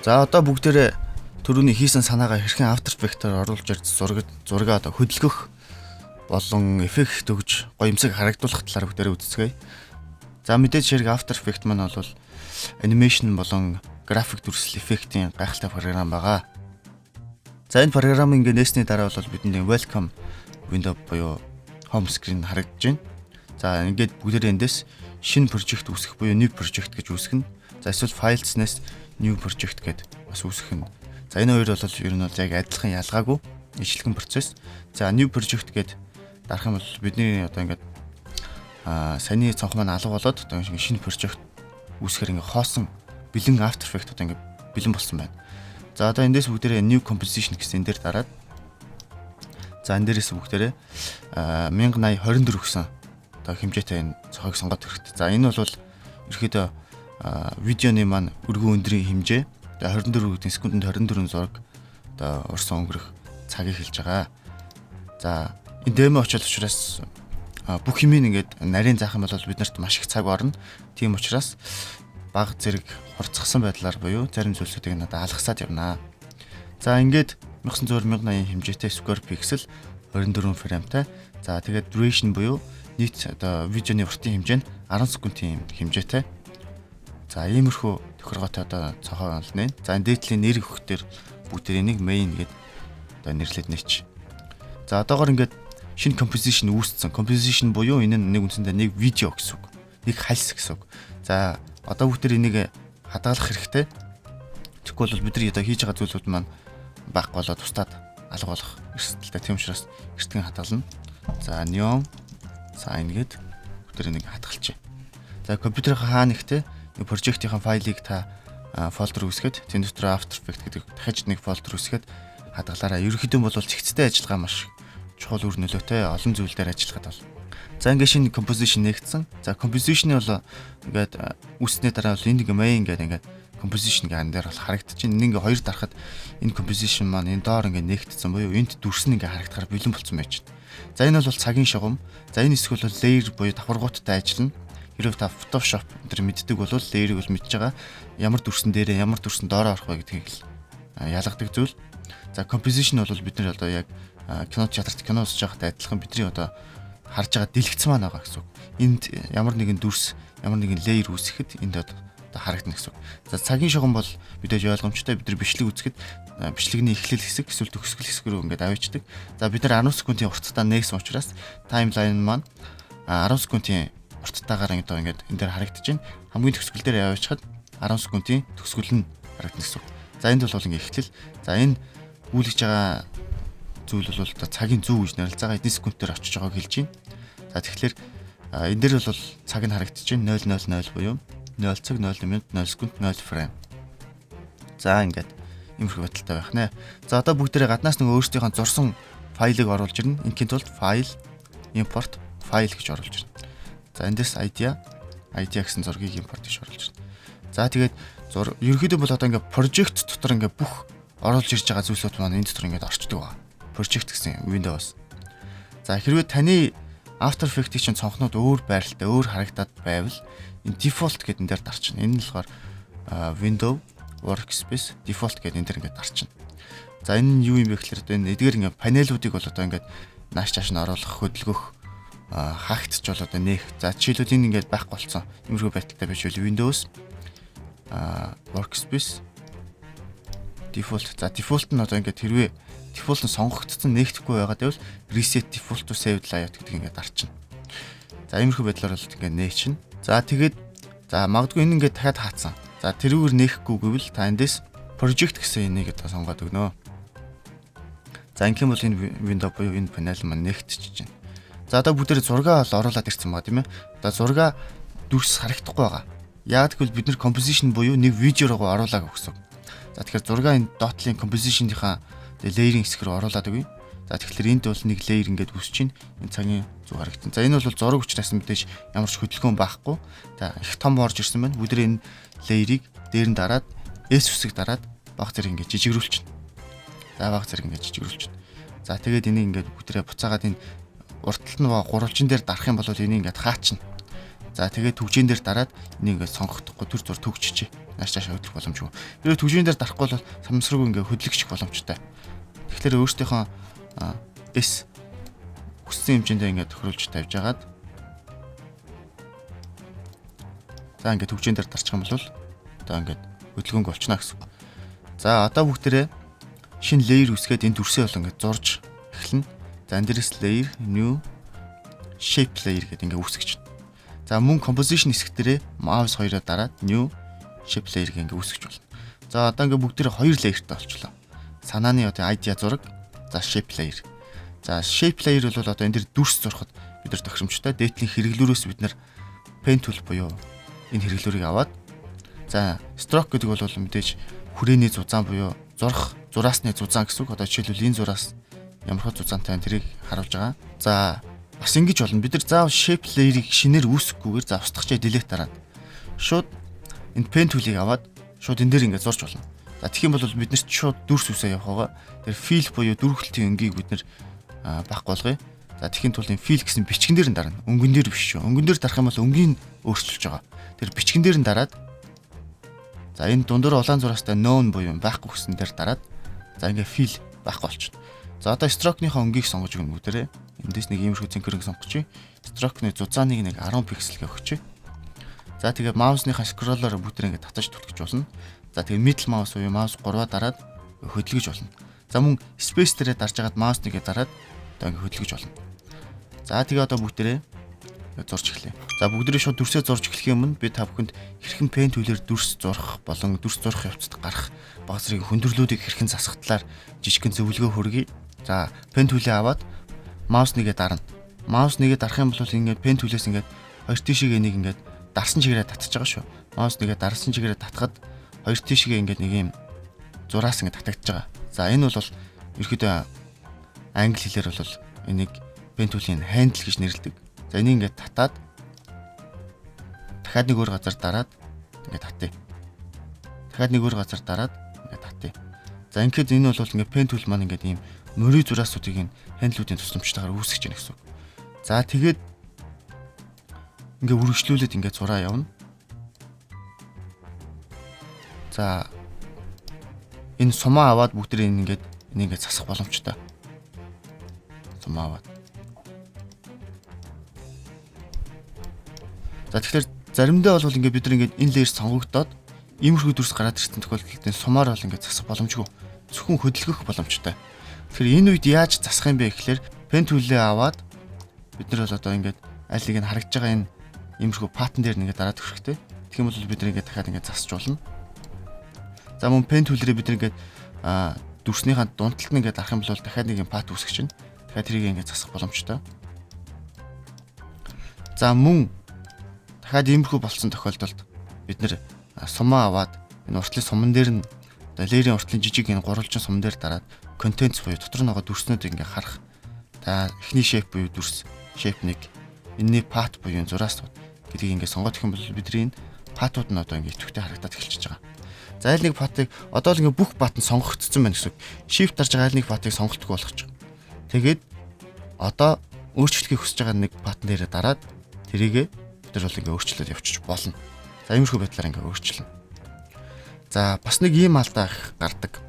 За, одоо бүгдээрээ түрүүний хийсэн санаагаа хэрхэн After Effects-аар оруулж ирж зураг одоо хөдөлгөх болон эффект өгж гоё юмсаг харагдуулах талаар бүгдээрээ үзцгээе. За, мэдээж хэрэг After Effects маань бол animation болон график дүрслэл эффектийн гайхалтай програм байгаа. За, энэ програм ингээ нээсний дараа бол бидний welcome window буюу home screen харагдаж байна. За, ингээд бүгдээрээ эндээс шинэ project үүсгэх буюу new project гэж үүсгэнэ. За, эсвэл files-нээс new project гэдээ бас үүсгэх нь. За, энэ хоёр бол ер нь бол яг адилхан, ялгаагүй ижилхэн процесс. За, new project гэд дарах юм бол бидний одоо ингээд саяны цонх маань алга болоод одоо ингэ шинэ project үүсгэхээр ингээ хоосон бэлэн After Effects одоо ингээ бэлэн болсон байна. За, одоо эндээс бүгдээрээ new composition гэсэн энэ дээр дараад, за, энэ дээрээс бүгдээрээ 1080 24 гэсэн одоо хэмжээтэй энэ цонхыг сонгоод хэрэгтэй. За, энэ бол ерөөхдөө видеоны маань өргөн өндрийн хэмжээ. Тэгээ 24 гэдэг секундэд 24 зураг одоо урсан өнгөрөх цагийг хэлж байгаа. За, энэ demo очил учраас бүх юм ингээд нарийн заах юм бол бид нарт маш их цаг орно. Тийм учраас баг зэрэг хурцгсан байдлаар буюу зарим зүйлсүүдийг надад алгасаад явнаа. За, ингээд 1900 1080 хэмжээтэй square pixel 24 frame тай. За, тэгээд duration буюу нийт одоо видеоны уртын хэмжээ нь 10 секундын хэмжээтэй. За, иймэрхүү тохиргоотой одоо цонхоо олно. За, энэ дээдлийн нэр өгөх дээр бүгдээр энийг main гээд одоо нэрлээд нэч. За, одоогор ингээд шинэ composition үүссэн. Composition буюу энэ нь нэг үндсэндээ нэг видео гэсэн үг. Нэг хальс гэсэн үг. За, одоо бүгдээр энийг хадгалах хэрэгтэй. Тэгэхгүй бол бидний одоо хийж байгаа зүйлүүд маань байхгүй болоод тустаад алга болох эрсдэлтэй. Тийм учраас эртхэн хадгална. За, neon sign гээд бүгдээр энийг хадгалчихъя. За, компьютерийн хаа нэгтээ нэг project ийн файлыг та folder үүсгээд, тэн дотор After Effects гэдэг дахиж нэг folder үүсгээд хадгалаарай. Ерөнхийдөө бол цэгцтэй ажиллагаа маш чухал үр нөлөөтэй, олон зүйл дээр ажиллахад бол. За, ингээд шинэ composition нээгдсэн. За, composition бол ингээд үүснээ дараа бол энд ингээ main гэдэг ингээд composition гэх ан дээр бол харагдчихэв. Энэ ингээ хоёр дарахад энэ composition маань энэ доор ингээ нээгдсэн буюу энд дүрс нь ингээ харагдахаар бэлэн болсон байж байна. За, энэ бол цагийн шугам. За, энэ хэсэг бол layer буюу давхаргууттай ажиллана. Хэрвээ та Photoshop энэ төр мэддэг бол layer-ыг бол мэдж байгаа. Ямар дүрсэн дээрээ, ямар дүрсэн доороо орох вэ гэдгийг л ялгадаг зүйл. За, composition бол бид нар одоо яг кино театрт кино үзэж байгатай адилхан бидний одоо харж байгаа дэлгэц маань байгаа гэсэн үг. Энд ямар нэгэн дүрс, ямар нэгэн layer үүсгэхэд энд одоо харагдана гэсэн үг. За, цагийн шугам бол мэдээж ойлгомжтой, бид нар бичлэг үзэхэд бичлэгний эхлэл хэсэг эсвэл төгсгөл хэсэг рүү ингээд авчдаг. За, бид нар 10 секундын урттай нээсэн учраас timeline маань 10 секундын урттайгаар ингээд ингээд энэ дээр харагдаж байна. Хамгийн төгсгөл дээр явуулчихад 10 секундын төгсгөл нь харагдана гэсэн үг. За, энд бол ингээд эхлэл. За, энэ гүйлгэж байгаа зүйл бол одоо цагийн зүү гэж нэрлэж байгаа. Эдийн секундээр очиж байгааг хэлж байна. За, тэгэхээр энэ дээр бол цаг нь харагдаж байна. 000 буюу 0 цаг 0 минут 0 секунд 0 frame. За, ингээд иймэрхүү байдалтай байх нэ. За, одоо бүгдээрээ гаднаас нэг өөрсдийнхөө зурсан файлыг оруулж ирнэ. Ингийн тулд file, import file гэж оруулж ирнэ. За, эндээс idea гэсэн зургийг import гэж оруулж ирнэ. За, тэгээд ерөнхийдөө бол одоо ингээд project дотор ингээд бүх оруулж ирж байгаа зүйлсүүд маань энэ дотор ингээд орчдөг байна. Project гэсэн Windows. За, хэрвээ таны After Effects-ийн чинь цонхнууд өөр байралтай, өөр харагдаад байвал энэ default гэдэг энэ дээр дарчна. Энэ нь болохоор window, workspace, default гэдэг энэ дээр ингээд дарчна. За, энэ нь юу юм бэ гэхээр одоо энэ эдгээр ингээд панелуудыг бол одоо ингээд нааш цааш нь оруулах, хөдөлгөх, хаагдч бол одоо нээх. За, жишээлбэл, энэ ингээд байхгүй болсон. Иймэрхүү байдалтай биш бол Windows, workspace, default. За, default нь одоо ингээд хэрвээ default нь сонгогдсон, нээгдэхгүй байгаа гэвэл reset default to saved layout гэдэг ингээд дарчна. За, иймэрхүү байдлаар бол ингээд нээчин. За, тэгээд за, магадгүй энэ ингээд дахиад хаацсан. За, тэрүүгээр нээхгүй гэвэл та эндээс project гэсэн энийг одоо сонгоод өгнө. За, ингэх юм бол энэ window буюу энэ панел маань нээгдчихэж байна. За, одоо бүгдээр зураг бол оруулаад ирсэн байгаа, тийм ээ. Одоо зураг дүрс харагдахгүй байгаа. Яг гэвэл бид нар composition буюу нэг видео руу оруулаад өгсөн. За, тэгэхээр зураг энэ доотлын composition-ийнхаа layer-ийн хэсэг рүү оруулаад өгье. За, тэгэхээр энд бол нэг layer ингээд үүсэж байна. Энэ цагийн зүг харагдана. За, энэ бол зураг учраас мэдээж ямар ч хөдөлгөөн байхгүй. За, их том орж ирсэн байна. Бүгдээ энэ layer-ыг дээр нь дараад, S үсэг дараад баг зэрэг ингээд жижигрүүлчихнэ. За, баг зэрэг ингээд жижигрүүлчихнэ. За, тэгээд энийг ингээд бүгдээ буцаагаад энэ уртталт нь гурвалжин дээр дарах юм бол энийг ингээд хаачна. За, тэгээд түгжээн дээр дараад энийг ингээд сонгохдохгүй түр зур түгжчихье. Нааш цааш хөдлөх боломжгүй. Тэр түгжээн дээр дарахгүй бол самсраг ингээд хөдлөгчих боломжтой. Тэгэхээр өөрсдийнхөө S хүссэн хэмжээндээ ингээд тохируулж тавьж агаад, за, ингээд түгжээн дээр дарчих юм бол одоо ингээд хөдөлгөөнг болчихно гэсэн. За, одоо бүгдээрээ шинэ layer үсгээд энэ дүрсээ бол ингээд зурж эхэлнэ. За, энэ дээрээс layer, new shape layer гэдэг ингээд үүсгэж байна. За, мөн composition хэсэг дээрээ mouse хоёроо дараад new shape layer гэх ингээд үүсгэж болно. За, одоо ингээд бүгдээрээ хоёр layer-тай болчлоо. Санааны одоо idea зураг, за, shape layer. За, shape layer бол одоо энэ дэр дүрс зурхад бид нар тохиромжтой. Дээдлийн хэрэглүүрээс бид нар pen tool буюу энэ хэрэглүүрийг аваад, за, stroke гэдэг бол мэдээж хүрээний зузаан буюу зурх зураасны зузаан гэсэн үг. Одоо жишээлбэл энэ зураас ямар хөө зузаантай тэрийг харуулж байгаа. За, бас ингэж болно. Бид нар заавал shape layer-ыг шинээр үүсгэхгүйгээр, за, устгахчаа delete дараад шууд энэ pen tool-ыг аваад шууд энэ дээр ингээд зурж болно. За, тэгэх юм бол бид нарт шууд дүрс үсээ явах байгаа. Тэр fill буюу дүүргэлтийн өнгийг бид нар байхгүй болгоё. За, тэгэхийн тулд энэ fill гэсэн бичгэн дээр нь дарна. Өнгөн дээр биш шүү. Өнгөн дээр дарах юм бол өнгийн өөрчилж байгаа. Тэр бичгэн дээр нь дараад, за, энэ дундуур улаан зураастай none буюу байхгүй гэсэн дээр дараад, за, ингээ fill байхгүй болчихно. За, одоо stroke-ныхоо өнгийг сонгож өгнө бүгдээрээ. Эндээс нэг иймэрхүү цэнхэр өнгө сонгочих. Stroke-ны зузааныг нэг 10 пиксел гэ өгчих. За, тэгээ mouse-ныхаа scroll-оор бүгдээрээ ингээ татаж түлхэж болно. За, тэгээ middle mouse буюу mouse 3-аа дараад хөдөлгөж болно. За, мөн space дээрээ дарж агаад mouse нэгээ дараад одоо ингээ хөдөлгөж болно. За, тэгээ одоо бүгдээрээ зурж эхлэе. За, бүгдээрээ шууд дүрсээ зурж эхлэхийн өмнө би та бүхэнд хэрхэн pen tool-ээр дүрс зурах болон дүрс зурах явцад гарах баг зэрэг хүндрэлүүдийг хэрхэн засах талаар жижигхэн зөвлөгөө хүргэе. За, pen tool-ээ аваад mouse нэгээ дарна. Mouse нэгээ дарах юм бол ингээд pen tool-ээс ингээд хоёр тишээгээ нэг ингээд дарсан чигээрээ татчих байгаа шүү. Mouse нэгээ дарсан чигээрээ татхад хоёр тишээгээ ингээд нэг юм зураас ингээд татагдж байгаа. За, энэ бол ерөөдөө англи хэлээр бол энийг pen tool-ийн handle гэж нэрлэдэг. За, энийг ингээд татаад дахиад нэг өөр газар дараад ингээд татъя. Дахиад нэг өөр газар дараад ингээд татъя. За, ингээд энэ бол ингээд pen tool маань ингээд ийм мөрий зураасуудыг энэ handle-уудын тусламжтайгаар үүсгэж яах гэсэн үг. За, тэгээд ингээ үргэлжлүүлээд ингээ зураа явна. За, энэ сумаа аваад бүгдээ энэ ингээд энийг ингээд засах боломжтой. Сумаа аваад. За, тэгэхээр заримдаа бол ингээд бид нар ингээд энэ layer сонгогдоод иймэрхүү дүрс гараад ирсэн тохиолдолд энэ сумаар бол ингээд засах боломжгүй. Зөвхөн хөдөлгөх боломжтой. Тэгэхээр энэ үед яаж засах юм бэ гэхлээр pen tool-ээ аваад бид нар бол одоо ингээд аль нэг нь харагдж байгаа энэ иймэрхүү pattern дээр ингээд дараад өгөх хэрэгтэй. Тэгэх юм бол бид нар ингээд дахиад ингээд засч болно. За, мөн pen tool-ээрээ бид нар ингээд дүрснийхаа дунталт нь ингээд дарах юм бол дахиад нэг юм path үүсгэж чинь. Дахиад тэрийг ингээд засах боломжтой. За, мөн дахиад иймэрхүү болсон тохиолдолд бид нэр сумаа аваад энэ уртлын суман дээр нь одоо layer-ийн уртлын жижиг энэ гурвалжин суман дээр дараад contents буюу дотор нь байгаа дүрснүүдийг ингээ харах. За, эхний shape буюу дүрс shape 1, энэний path буюу зураас гэдгийг ингээ сонгоод өгөх юм бол бидний энэ path-ууд нь одоо ингээ идэвхтэй харагдаад эхэлчихэж байгаа. За, аль нэг path-ыг одоо л ингээ бүх path нь сонгогдсон байна гэсэн үг. Shift дарж байгаа аль нэг path-ыг сонголтгүй болгочих. Тэгээд одоо өөрчлөхийг хүсэж байгаа нэг path дээрээ дараад тэрийгэ бид нар бол ингээ өөрчлөлт явуучих болно. За, иймэрхүү байдлаар ингээ өөрчилнө. За, бас нэг ийм алдаа их гардаг.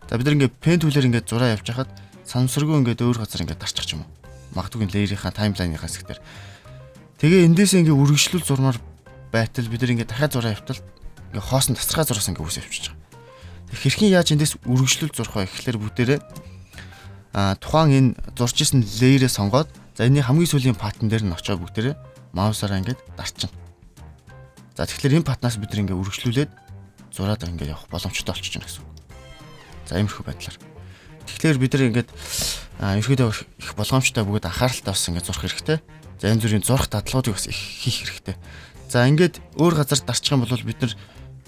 За, бид нар ингээ pen tool-ээр ингээ зураа явж хахад санамсаргүй ингээ өөр газар ингээ дарчих юм уу. Магадгүй layer-ийнхаа timeline-ийнхаа хэсэг дээр. Тэгээ эндээс ингээ үргэлжлүүл зурмаар байтал бид нар ингээ дахиад зураа явтал ингээ хоосон тасархай зураас ингээ үүс явчихж байгаа. Тэг хэрхэн яаж эндээс үргэлжлүүл зурх вэ гэхлээр бүгдээрээ тухайн энэ зурж исэн layer-ээ сонгоод, за, энэний хамгийн сүүлийн pattern дээр нь очоод бүгдээрээ mouse-аараа ингээд дарчихна. За, тэгэхээр энэ pattern-аас бид нар ингээ үргэлжлүүлээд зураад ингээ явах боломжтой болчихж байна гэсэн үг. За, иймэрхүү байдлаар. Тэгэхээр бид нар ингээд ерөөдөө их болгоомжтой бөгөөд анхааралтай бас ингээд зурх хэрэгтэй. За, янз бүрийн зурх дадлагуудыг бас их хийх хэрэгтэй. За, ингээд өөр газар дарчих юм бол бид нар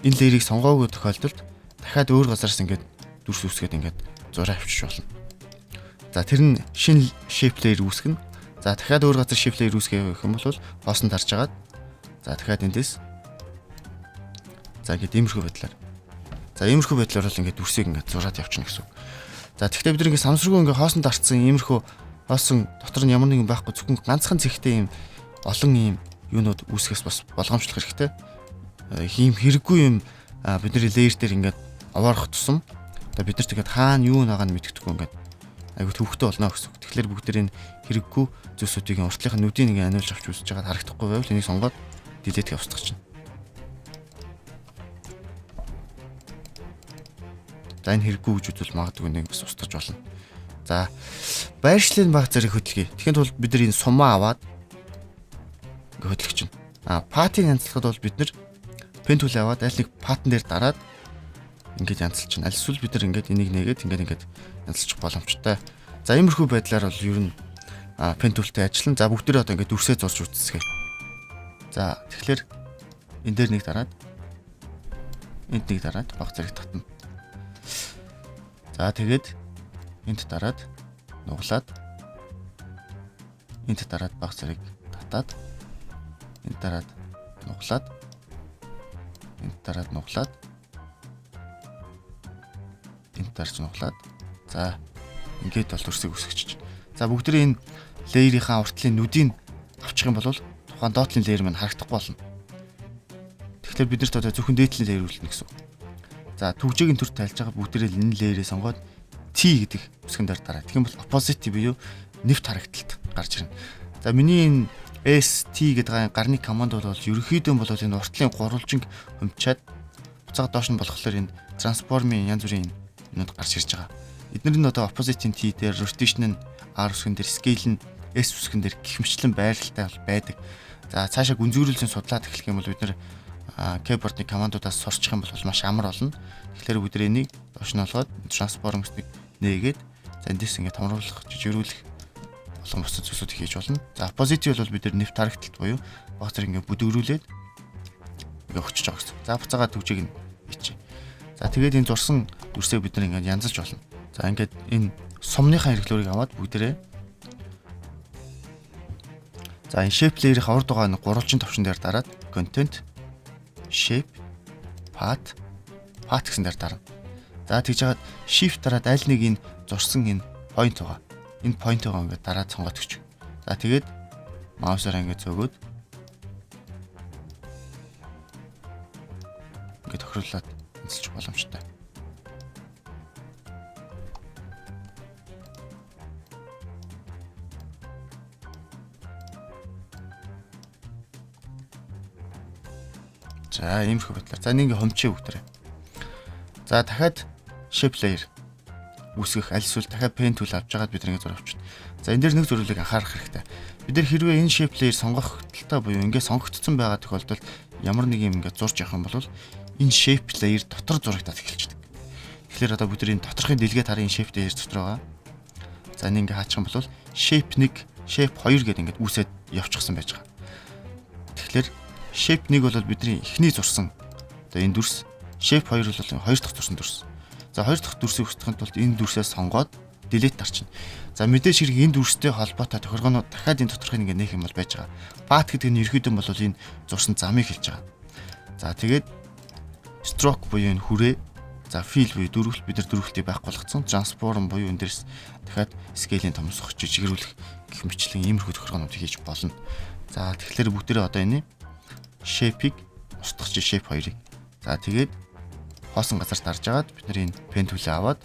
энэ layer-ыг сонгоогүй тохиолдолд дахиад өөр газараас ингээд дүрс үүсгээд ингээд зураа авчиж болно. За, тэр нь шинэ shape layer үүсгэнэ. За, дахиад өөр газар shape layer үүсгэх юм бол хоосон дарж агаад, за, дахиад эндээс, за, ингээд иймэрхүү байдлаар. За, иймэрхүү байдлаар бол ингээд дүрсийг ингээд зураад явчихна гэсэн үг. За, тэгэхдээ бид ингээд самсргүй ингээд хоосон дарцсан иймэрхүү хоосон дотор нь ямар нэгэн байхгүй, зөвхөн ганцхан цэгтэй ийм олон ийм юунууд үүсгэхээс бас болгоомжлох хэрэгтэй. Хийм хэрэггүй юм бидний layer дээр ингээд овоорох тусам одоо бид нар тэгээд хаана юу нагаа нь мэддэхгүй ингээд айгу төвхтэй болно гэсэн үг. Тэгэхээр бүгд энэ хэрэггүй зүйлсүүдийг уртлынхаа нүдийг ингээ аниулж авч үзэж байгаад харагдахгүй байвал энийг сонгоод delete гэж устгах чинь. За, энэ хэрэггүй гэж үзвэл магадгүй нэг бас устгаж болно. За, байршлын баг зэрэг хөдөлгөе. Тэгэхэд тулд бид нар энэ сумаа аваад ингээ хөдөлгөх чинь. А path ыг янзлахад бол бид нар pen tool аваад аль нэг path ан дээр дараад ингээд янзлж чинь. Аль эсвэл бид нар ингээд энийг нээгээд ингээд янзлчих боломжтой. За, иймэрхүү байдлаар бол ер нь pen tool тэй ажиллана. За, бүгдээрээ одоо ингээд дүрсээ зурж үзцгээе. За, тэгэхээр энэ дээр нэг дараад, энд нэг дараад баг зэрэг татна. За, тэгээд энд дараад нуглаад, энд дараад баг зэрэг татаад, энд дараад нуглаад, энд дараад нуглаад, энд дарж нуглаад, за, ингээд бол дүрсийг үүсгэж. За, бүгдээ энэ layer ийнхаа уртлын нүдийг авчих юм бол тухайн доотлын layer маань харагдахгүй болно. Тэгэхээр бид нарт одоо зөвхөн дээдлийн layer үлдэнэ гэсэн үг. За, түгжээгийн төр тайлж байгаа бүгдээрээ энэ layer ээ сонгоод T гэдэг үсгэн дээр дараа. Тэгэх юм бол opacity буюу нэвт харагдалт гарч ирнэ. За, миний энэ S T гэдэг гарны команд бол ерөнхийдөө бол энэ уртлын гурвалжинг хумчаад буцаага доош нь болохоор энэ transform-ын янз бүрийн юмуд гарч ирж байгаа. Эдгээр нь одоо opacity T дээр, rotation нь R үсгэн дээр, scale нь S үсгэн дээр гэх мэтлэн байралтай бол байдаг. За, цаашаа гүнзгийрүүлсэн судлаад эхлэх юм бол бид нэр keyboard-ны командуудаас сурчих юм бол маш амар болно. Тэгэхээр бид нар энийг доош нь болгоод transform гэснийг нээгээд, за, эндээс ингээд томруулах, жижигрүүлэх болон бусад зүйлсүүд хийж болно. За, opacity бол бид нар нэвт харагдалт буюу баг зэрэг ингээд бүдгэрүүлээд ингээд өгчөж байгаа гэсэн. За, буцаагаа түгжээг нь хийчихье. За, тэгээд энэ зурсан дүрсээ бид нар ингээд янзалж болно. За, ингээд энэ сумныхаа хэрэглүүрийг аваад бүгдээрээ, за, энэ shape layer-ийн урд байгаа нэг гурвалжин товшин дээр дараад content, shape, path, path гэсэн дээр дарна. За, тэгж жагаад shift дараад аль нэг энэ зурсан энэ point байгаа. Энэ point-оо ингээд дараад сонгоод өгч. За, тэгээд маусаар ингээд зөөгөөд ингээд тохируулаад эзэлж боломжтой. За, иймэрхүү байдлаар. За, нэг ингээ хомчээ бүгдээрээ. За, дахиад shape layer үүсгэх аль эсвэл дахиад pen tool авч байгаад бид нэг зураг авчихна. За, энэ дээр нэг зүйлийг анхаарах хэрэгтэй. Бид нар хэрвээ энэ shape layer сонгох талтай буюу ингээ сонгогдсон байгаа тохиолдолд ямар нэг юм ингээ зурж явах юм бол энэ shape layer дотор зурагдаад эхэлчихдэг. Тэгэхээр одоо бид нар энэ доторхын дэлгээ тарын shape layer дотор байгаа. За, энэ ингээ хаачих юм бол shape 1, shape 2 гэдэг ингээд үүсээд явчихсан байж байгаа. Тэгэхээр shape 1 бол бидний эхний зурсан одоо энэ дүрс, shape 2 бол хоёр дахь зурсан дүрс. За, хоёр дахь дүрсийг үүсгэхийн тулд энэ дүрсээ сонгоод delete дарчна. За, мэдээж хэрэг энэ дүрстэй холбоотой тохиргоонууд дахиад энэ доторхыг ингээ нээх юм бол байж байгаа. Path гэдэг нь ерөөхдөө бол энэ зурсан замыг хэлж байгаа. За, тэгээд stroke буюу энэ хүрээ, за, fill буюу дөрвөлт, бид нар дөрвөлтийг байхгүй болгоцсон. Transform буюу энэ дээрс дахиад scale-ийн томсгох, жижигрүүлэх гэх мэтлэн иймэрхүү тохиргоонуудыг хийж болно. За, тэгэхээр бүгдээрээ одоо энэ shape-ийг устгах чи shape 2-ыг. За, тэгээд хоосон газар дарж агаад бид нар энэ pen tool ээ аваад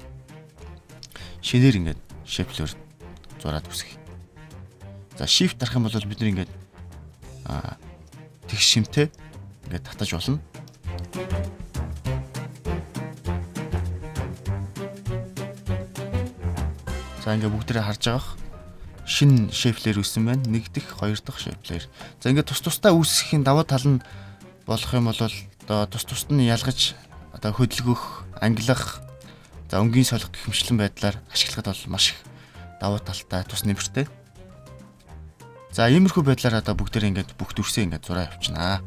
шинээр ингээд shape-лөөр зураад үсгэх. За, shift дарах юм бол бид нар ингээд тэгш шимтэй ингээд татаж болно. За, ингээд бүгдээрээ харж байгаах шинэ shape layer үүссэн байна. Нэг дэх, хоёр дахь shape layer. За, ингээд тус тусдаа үүсгэхийн давуу тал нь болох юм бол одоо тус тусд нь ялгаж одоо хөдөлгөх, ангилах, за, өнгийн солих гэх мэтлэн байдлаар ашиглахад бол маш их давуу талтай, тус нэмэртэй. За, иймэрхүү байдлаар одоо бүгдээрээ ингээд бүх дүрсээ ингээд зураа явчихнаа.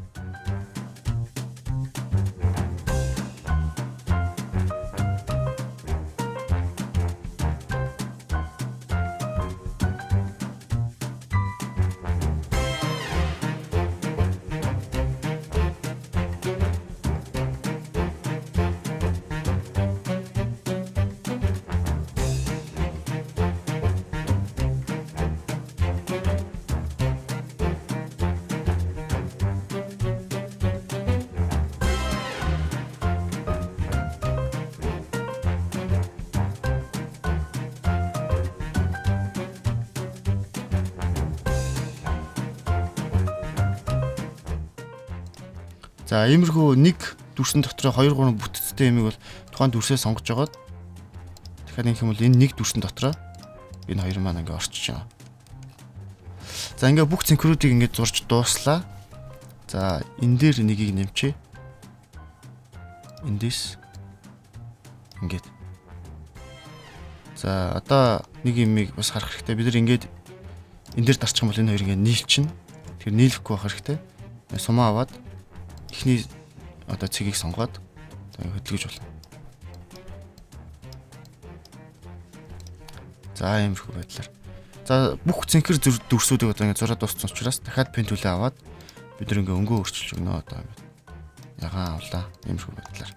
За, иймэрхүү нэг дүрсэн дотор 2 3 бүтцтэй юмыг бол тухайн дүрсээ сонгож жагаад дахиад ингэх юм бол энэ нэг дүрсэн дотроо энэ хоёр маань ингээ орчиж байна. За, ингээ бүх цэнхрүүдийг ингээ зурж дууслаа. За, энэ дээр нэгийг нэмчээ. Эндээс ингээд. За, одоо нэг юмыг бас харах хэрэгтэй. Бид нар ингээд энэ дээр дарчих юм бол энэ хоёр ингээд нийлчихнэ. Тэр нийлэхгүй байх хэрэгтэй. Сумаа аваад эхний одоо цэгийг сонгоод хөдөлгөж болно. За, иймэрхүү байдлаар. За, бүх цэнхэр дүрсүүдийг одоо ингээд зураад дууссан учраас дахиад pen tool ээ аваад бид нар ингээ өнгөө өөрчилж өгнө, одоо ингээд. Ягаан авлаа. Иймэрхүү байдлаар.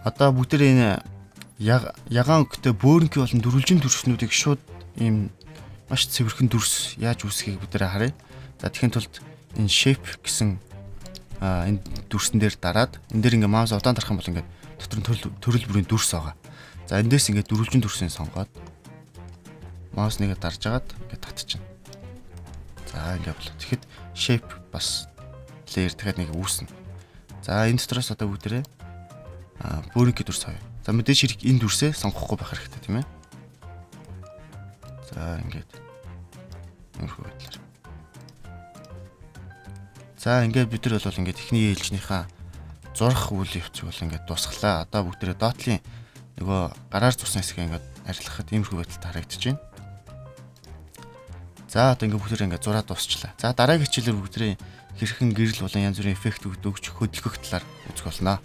Одоо бүгдээ энэ ягаан өнгөтэй бөөрөнхий болон дөрвөлжин дүрснүүдийг шууд ийм маш цэвэрхэн дүрс яаж үүсгэхийг бүгдээрээ харъя. За, тэгэхин тулд энэ shape гэсэн энэ дүрсэн дээр дараад энэ дээр ингээ mouse удаан дарах юм бол ингээ дотор нь төрөл бүрийн дүрс байгаа. За, эндээс ингээ дөрвөлжин дүрсийг сонгоод mouse нэгэ дарж агаад ингээ татчихна. За, ингээ болоо. Тэгэхэд shape бас layer дахиад нэг үүснэ. За, энэ дотроос одоо бүгдээрээ бөөрөнхий дүрс авъя. За, мэдээж хэрэг энэ дүрсээ сонгохгүй байх хэрэгтэй, тийм ээ. За, ингээд иймэрхүү байдлаар. За, ингээд бид нар бол ингээд эхний ээлжнийхаа зурах үйл явцыг бол ингээд дуусгалаа. Одоо бүгдээрээ доотлын нөгөө гараар зурсан хэсгээ ингээд арилгахад иймэрхүү байдалтай харагдаж байна. За, одоо ингээд бүгдээрээ ингээд зураад дуусчлаа. За, дараагийн хичээлээр бүгдээрээ хэрхэн гэрэл болон янз бүрийн эффект өгч хөдөлгөх талаар үзэх болно.